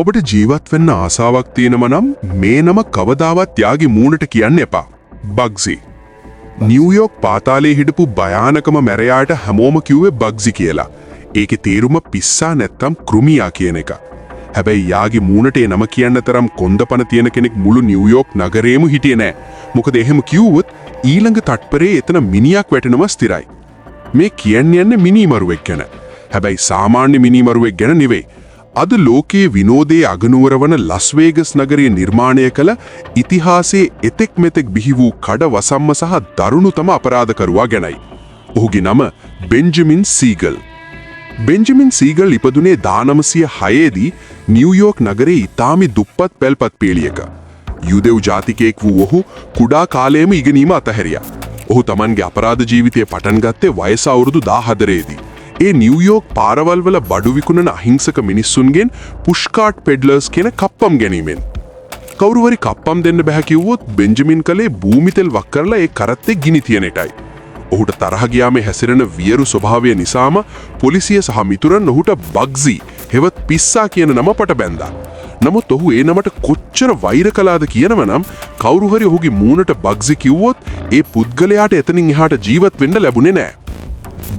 ඔබට ජීවත් වෙන්න ආසාවක් තියෙනම නම් මේ නම කවදාවත් යාගේ මූණට කියන්න එපා. බග්සි. නිව්යෝක් පාතාලයේ හිටපු භයානකම මැරයාට හැමෝම කිව්වේ බග්සි කියලා. ඒකේ තේරුම පිස්සා නැත්තම් කෘමියා කියන එක. හැබැයි යාගේ මූණට ඒ නම කියන්න තරම් කොන්දපණ තියෙන කෙනෙක් මුළු නිව්යෝක් නගරේම හිටියේ නෑ. මොකද එහෙම කිව්වොත් ඊළඟ තත්පරේ එතන මිනියක් වැටෙනවා ස්ථිරයි. මේ කියන්න යන්නේ මිනීමරුවෙක් ගැන. හැබැයි සාමාන්‍ය මිනීමරුවෙක් ගැන නෙවෙයි. අද ලෝකයේ විනෝදයේ අගනුවර වන ලස් වේගස් නගරය නිර්මාණය කළ ඉතිහාසයේ එතෙක් මෙතෙක් බිහි වූ කඩ වසම්ම සහ දරුණුතම අපරාධකරුවා ගැනයි. ඔහුගේ නම බෙන්ජමින් සීගල්. බෙන්ජමින් සීගල් ඉපදුනේ 1906 දී නිව්යෝක් නගරයේ ඉතාම දුප්පත් පැල්පත් පේලියක. යුදෙව් ජාතිකයෙක් වූ ඔහු කුඩා කාලයේම ඉගෙනීම අතහැරියා. ඔහු තමන්ගේ අපරාධ ජීවිතය පටන් ගත්තේ වයස අවුරුදු 14 දී. ඒ නිව්යෝක් පාරවල් වල බඩු විකුණන අහිංසක මිනිස්සුන්ගෙන් පුෂ්කාට් පෙඩ්ලර්ස් කියන කප්පම් ගැනීමෙන්. කවුරු හරි කප්පම් දෙන්න බැහැ කිව්වොත් බෙන්ජමින් කලේ භූමි තෙල් වක් කරලා ඒ කරත්තේ ගිනි තියන එකයි. ඔහුට තරහ ගියාම හැසිරෙන වියරු ස්වභාවය නිසාම පොලිසිය සහ මිතුරන් ඔහුට බග්සි හෙවත් පිස්සා කියන නම පට බැන්දා. නමුත් ඔහු ඒ නමට කොච්චර වෛර කළාද කියනව නම්, කවුරු හරි ඔහුගේ මූණට බග්සි කිව්වොත් ඒ පුද්ගලයාට එතනින් එහාට ජීවත් වෙන්න ලැබුණේ නෑ.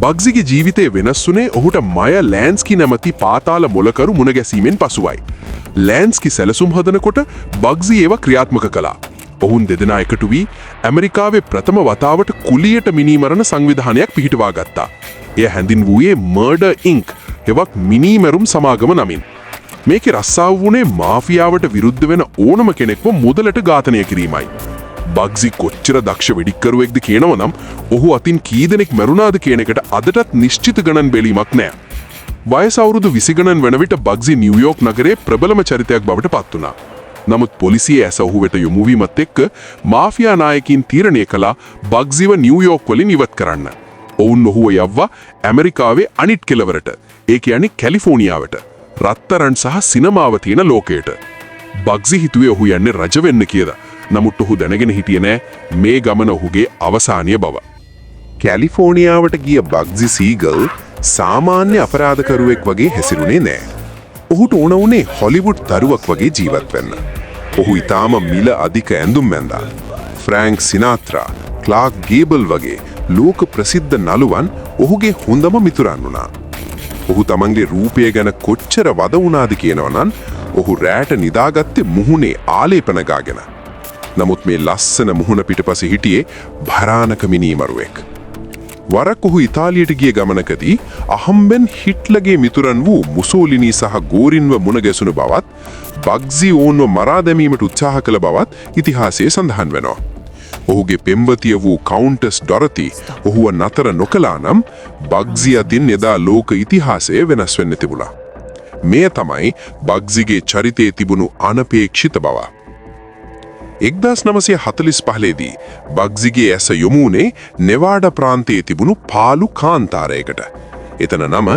බග්සිගේ ජීවිතය වෙනස් වුණේ ඔහුට මයර් ලෑන්ස්කි නැමැති පාතාල මොලකරු මුණ ගැසීමෙන් පසුවයි. ලෑන්ස්කි සැලසුම් හදනකොට බග්සි ඒවා ක්‍රියාත්මක කළා. ඔවුන් දෙදෙනා එකතු වී ඇමරිකාවේ ප්‍රථම වතාවට කුලියට මිනීමරණ සංවිධානයක් පිහිටුවා ගත්තා. එය හැඳින්වූයේ මර්ඩර් ඉන්ක් හෙවත් මිනීමැරුම් සමාගම නමින්. මේකේ රස්සාව වුණේ මාෆියාවට විරුද්ධ වෙන ඕනම කෙනෙක්ව මුදලට ඝාතනය කිරීමයි. බග්සි කොච්චර දක්ෂ වෙඩික්කරුවෙක්ද කියනව නම්, ඔහු අතින් කී දෙනෙක් මැරුණාද කියන එකට අදටත් නිශ්චිත ගණන් බැලීමක් නෑ. වයස අවුරුදු 20 ගණන් වන විට බග්සි නිව්යෝක් නගරයේ ප්‍රබලම චරිතයක් බවට පත් වුණා. නමුත් පොලිසියේ ඇස ඔහු වෙත යොමු වීමත් එක්ක මාෆියා නායකයින් තීරණය කළා බග්සිව නිව්යෝක් වලින් ඉවත් කරන්න. ඔවුන් ඔහුව යව්වා ඇමරිකාවේ අනිත් කෙළවරට. ඒ කියන්නේ කැලිෆෝනියාවට. රත්තරන් සහ සිනමාව තියෙන ලෝකයට. බග්සි හිතුවේ ඔහු යන්නේ රජ වෙන්න කියලා. නමුත් ඔහු දැනගෙන හිටියේ නෑ මේ ගමන ඔහුගේ අවසානය බව. කැලිෆෝනියාවට ගිය බග්සි සීගල් සාමාන්‍ය අපරාධකරුවෙක් වගේ හැසිරුණේ නෑ. ඔහුට ඕන වුණේ හොලිවුඩ් තරුවක් වගේ ජීවත් වෙන්න. ඔහු ඉතාම මිල අධික ඇඳුම් ඇඳා. ෆ්‍රැන්ක් සිනාත්‍රා, ක්ලාක් ගේබල් වගේ ලෝක ප්‍රසිද්ධ නළුවන් ඔහුගේ හොඳම මිතුරන් වුණා. ඔහු තමන්ගේ රූපය ගැන කොච්චර වද වුණාද කියනවා නම්, ඔහු රෑට නිදාගත්තේ මුහුණේ ආලේපන ගාගෙන. නමුත් මේ ලස්සන මුහුණ පිටපස්සේ හිටියේ භයානක මිනීමරුවෙක්. වරක් ඔහු ඉතාලියට ගිය ගමනකදී අහම්බෙන් හිට්ලගේ මිතුරන් වූ මුසෝලිනි සහ ගෝරින්ව මුණ ගැසුණු බවත්, බග්සි ඔවුන්ව මරා දැමීමට උත්සාහ කළ බවත් ඉතිහාසයේ සඳහන් වෙනවා. ඔහුගේ පෙම්වතිය වූ කවුන්ටස් ඩොරති ඔහුව නතර නොකළා නම් බග්සි අතින් එදා ලෝක ඉතිහාසය වෙනස් වෙන්න තිබුණා. මෙය තමයි බග්සිගේ චරිතයේ තිබුණු අනපේක්ෂිත බව. 1945 දී බග්සිගේ ඇස යොමු වුණේ නෙවාඩා ප්‍රාන්තයේ තිබුණු පාළු කාන්තාරයකට. එතන නම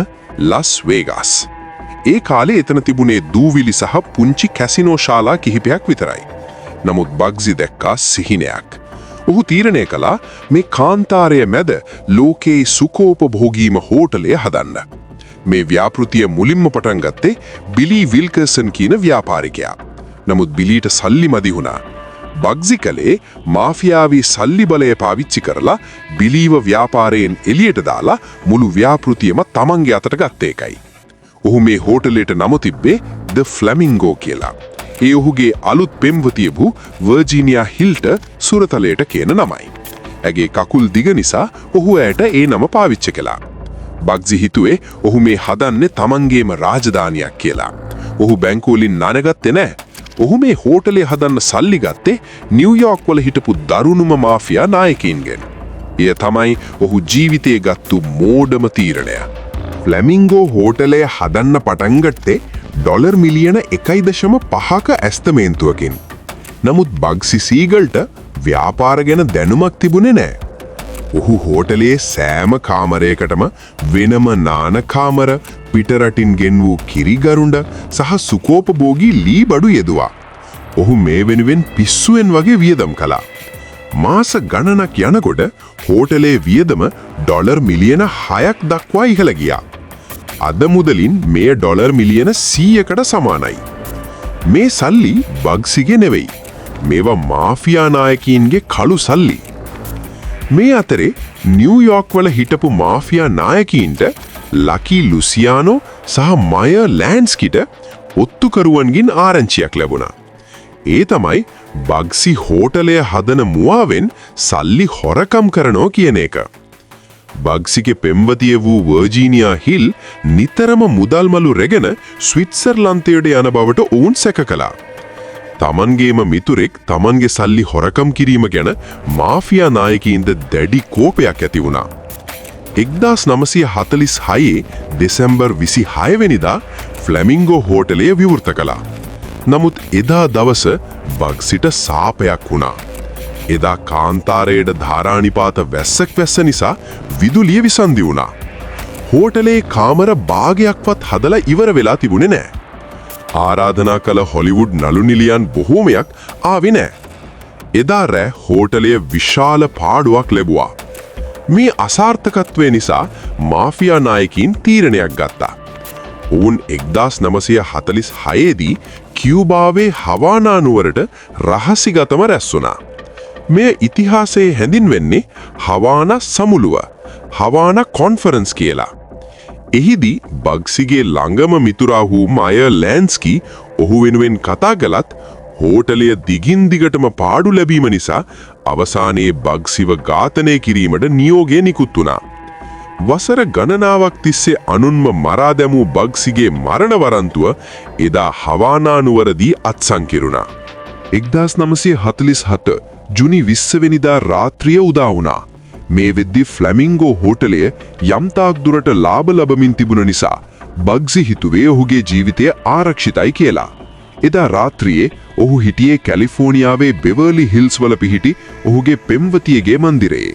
ලස් වේගාස්. ඒ කාලේ එතන තිබුණේ දූවිලි සහ පුංචි කැසිනෝ ශාලා කිහිපයක් විතරයි. නමුත් බග්සි දැක්කා සිහිනයක්. ඔහු තීරණය කළා මේ කාන්තාරය මැද ලෝකයේ සුඛෝපභෝගීම හෝටලය හදන්න. මේ ව්‍යාපෘතිය මුලින්ම පටන් ගත්තේ බිලී විල්කර්සන් කියන ව්‍යාපාරිකයා. නමුත් බිලීට සල්ලි මදි වුණා. බග්සි කළේ මාෆියාවේ සල්ලි බලය පාවිච්චි කරලා බිලීව ව්‍යාපාරයෙන් එළියට දාලා මුළු ව්‍යාපෘතියම තමන්ගේ අතට ගත්ත එකයි. ඔහු මේ හෝටලයට නම තිබ්බේ ද ෆ්ලැමින්ගෝ කියලා. ඒ ඔහුගේ අලුත් පෙම්වතිය වූ වර්ජීනියා හිල්ට සුරතලයට කියන නමයි. ඇගේ කකුල් දිග නිසා ඔහු ඇයට ඒ නම පාවිච්චි කළා. බග්සි හිතුවේ ඔහු මේ හදන්නේ තමන්ගේම රාජධානියක් කියලා. ඔහු බැංකුවලින් ණය ගත්තේ නෑ. ඔහු මේ හෝටලේ හදන්න සල්ලි ගත්තේ නිව්යෝක් වල හිටපු දරුණුම මාෆියා නායකයින්ගෙන්. එය තමයි ඔහු ජීවිතේ ගත්තු මෝඩම තීරණය. ෆ්ලැමින්ගෝ හෝටලය හදන්න පටන් ගත්තේ ඩොලර් මිලියන 1.5ක ඇස්තමේන්තුවකින්. නමුත් බග්සි සීගල්ට ව්‍යාපාර ගැන දැනුමක් තිබුණේ නෑ. ඔහු හෝටලයේ සෑම කාමරයකටම වෙනම නාන කාමර, පිටරටින් ගෙන් වූ කිරිගරුඬ සහ සුඛෝපභෝගී ලී බඩු යෙදුවා. ඔහු මේ වෙනුවෙන් පිස්සුවෙන් වගේ වියදම් කළා. මාස ගණනක් යනකොට හෝටලේ වියදම ඩොලර් මිලියන 6ක් දක්වා ඉහළ ගියා. අද මුදලින් මෙය ඩොලර් මිලියන 100කට සමානයි. මේ සල්ලි බග්සිගේ නෙවෙයි. මේවා මාෆියා නායකයින්ගේ කළු සල්ලි. මේ අතරේ නිව්යෝක් වල හිටපු මාෆියා නායකයින්ට ලකි ලුසියානෝ සහ මයර් ලෑන්ස්කිට ඔත්තුකරුවන්ගෙන් ආරංචියක් ලැබුණා. ඒ තමයි බග්සි හෝටලය හදන මුවාවෙන් සල්ලි හොරකම් කරනවා කියන එක. බග්සිගේ පෙම්වතිය වූ වර්ජීනියා හිල් නිතරම මුදල් මලු රැගෙන ස්විට්සර්ලන්තයට යන බවට ඔවුන් සැක කළා. තමන්ගේම මිතුරෙක් තමන්ගේ සල්ලි හොරකම් කිරීම ගැන මාෆියා නායකයින්ද දැඩි කෝපයක් ඇති වුණා. 1946 දෙසැම්බර් 26 වෙනිදා ෆ්ලැමිංගෝ හෝටලය විවෘත කළා. නමුත් එදා දවස බග්සිට සාපයක් වුණා. එදා කාන්තාරයට ධාරානිපාත වැස්සක් වැස්ස නිසා විදුලිය විසන්ධි වුණා. හෝටලේ කාමර භාගයක්වත් හදලා ඉවර වෙලා තිබුණේ නෑ. ආරාධනා කළ හොලිවුඩ් නළු නිළියන් බොහෝමයක් ආවේ නෑ. එදා රෑ හෝටලය විශාල පාඩුවක් ලැබුවා. මේ අසාර්ථකත්වය නිසා මාෆියා නායකයින් තීරණයක් ගත්තා. ඔවුන් 1946 දී කියුබාවේ හවානා නුවරට රහසිගතව රැස් වුණා. මෙය ඉතිහාසයේ හැඳින්වෙන්නේ හවානා සමුළුව, හවානා කොන්ෆරන්ස් කියලා. එහිදී බග්සිගේ ළඟම මිතුරා වූ මයර් ලෑන්ස්කි ඔහු වෙනුවෙන් කතා කළත්, හෝටලය දිගින් දිගටම පාඩු ලැබීම නිසා අවසානයේ බග්සිව ඝාතනය කිරීමට නියෝගය නිකුත් වුණා. වසර ගණනාවක් තිස්සේ අනුන්ම මරා දැමූ බග්සිගේ මරණ වරන්තුව එදා හවානා නුවරදී අත්සන් කෙරුණා. 1947 ජුනි 20 වෙනිදා රාත්‍රිය උදා වුණා. මේ වෙද්දි ෆ්ලැමිංගෝ හෝටලය යම්තාක් දුරට ලාභ ලබමින් තිබුණ නිසා බග්සි හිතුවේ ඔහුගේ ජීවිතය ආරක්ෂිතයි කියලා. එදා රාත්‍රියේ ඔහු හිටියේ කැලිෆෝනියාවේ බෙවර්ලි හිල්ස් වල පිහිටි ඔහුගේ පෙම්වතියගේ මන්දිරයේ.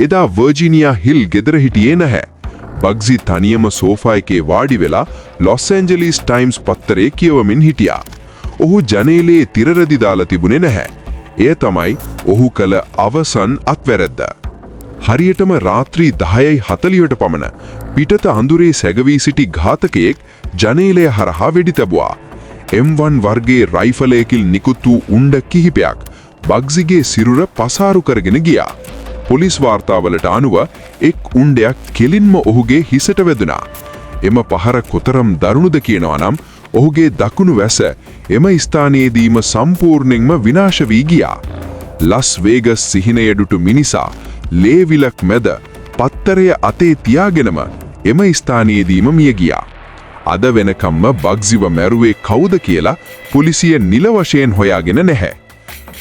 එදා වර්ජීනියා හිල් ගෙදර හිටියේ නැහැ. බග්සි තනියම සෝෆා එකේ වාඩි වෙලා ලොස් ඇන්ජලිස් ටයිම්ස් පත්තරේ කියවමින් හිටියා. ඔහු ජනේලයේ තිරරදි දාලා තිබුණේ නැහැ. එය තමයි ඔහු කළ අවසන් අත්වැරැද්ද. හරියටම රාත්‍රී 10:40ට පමණ පිටත අඳුරේ සැඟවී සිටි ඝාතකයෙක් ජනේලය හරහා වෙඩි තැබුවා. M1 වර්ගයේ රයිෆලයකින් නිකුත් වූ උණ්ඩ කිහිපයක් බග්සිගේ සිරුර පසාරු කරගෙන ගියා. පොලිස් වාර්තාවලට අනුව එක් උණ්ඩයක් කෙලින්ම ඔහුගේ හිසට වැදුනා. එම පහර කොතරම් දරුණුද කියනවා නම්, ඔහුගේ දකුණු වැස එම ස්ථානයේදීම සම්පූර්ණයෙන්ම විනාශ වී ගියා. ලස් වේගස් සිහිනය දුටු මිනිසා ලේවිලක් මැද පත්තරය අතේ තියාගෙනම එම ස්ථානයේදීම මිය ගියා. අද වෙනකම්ම බග්සිව මැරුවේ කවුද කියලා පොලිසිය නිල වශයෙන් හොයාගෙන නැහැ.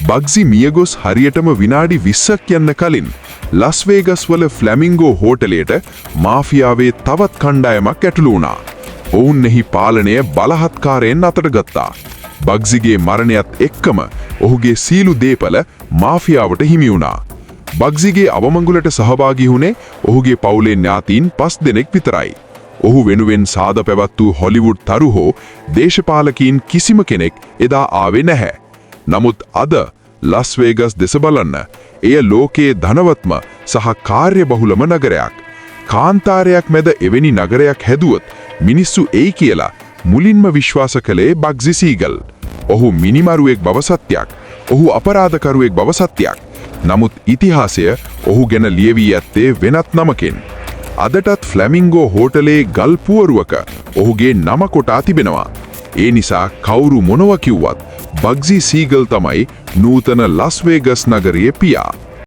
බග්සි මියගොස් හරියටම විනාඩි 20ක් යන්න කලින් ලස් වේගස් වල ෆ්ලැමිංගෝ හෝටලයට මාෆියාවේ තවත් කණ්ඩායමක් ඇතුළු වුණා. ඔවුන් එහි පාලනය බලහත්කාරයෙන් අතට ගත්තා. බග්සිගේ මරණයත් එක්කම ඔහුගේ සියලු දේපල මාෆියාවට හිමි වුණා. බග්සිගේ අවමංගුලට සහභාගී වුණේ ඔහුගේ පවුලේ ඥාතීන් පස් දෙනෙක් විතරයි. ඔහු වෙනුවෙන් සාද පැවැත් වූ හොලිවුඩ් තරු හෝ දේශපාලකයින් කිසිම කෙනෙක් එදා ආවේ නැහැ. නමුත් අද ලස් වේගස් දෙස බලන්න. එය ලෝකයේ ධනවත්ම සහ කාර්යබහුලම නගරයක්. කාන්තාරයක් මැද එවැනි නගරයක් හැදුවොත් මිනිස්සු එයි කියලා මුලින්ම විශ්වාස කළේ බග්සි සීගල්. ඔහු මිනිමරුවෙක් බව සත්‍යයක්. ඔහු අපරාධකරුවෙක් බව සත්‍යයක්. නමුත් ඉතිහාසය ඔහු ගැන ලියවී ඇත්තේ වෙනත් නමකින්. අදටත් ෆ්ලැමිංගෝ හෝටලේ ගල් පුවරුවක ඔහුගේ නම කොටා තිබෙනවා. ඒ නිසා කවුරු මොනවා කිව්වත් බග්සි සීගල් තමයි නූතන ලස් වේගස් නගරයේ පියා.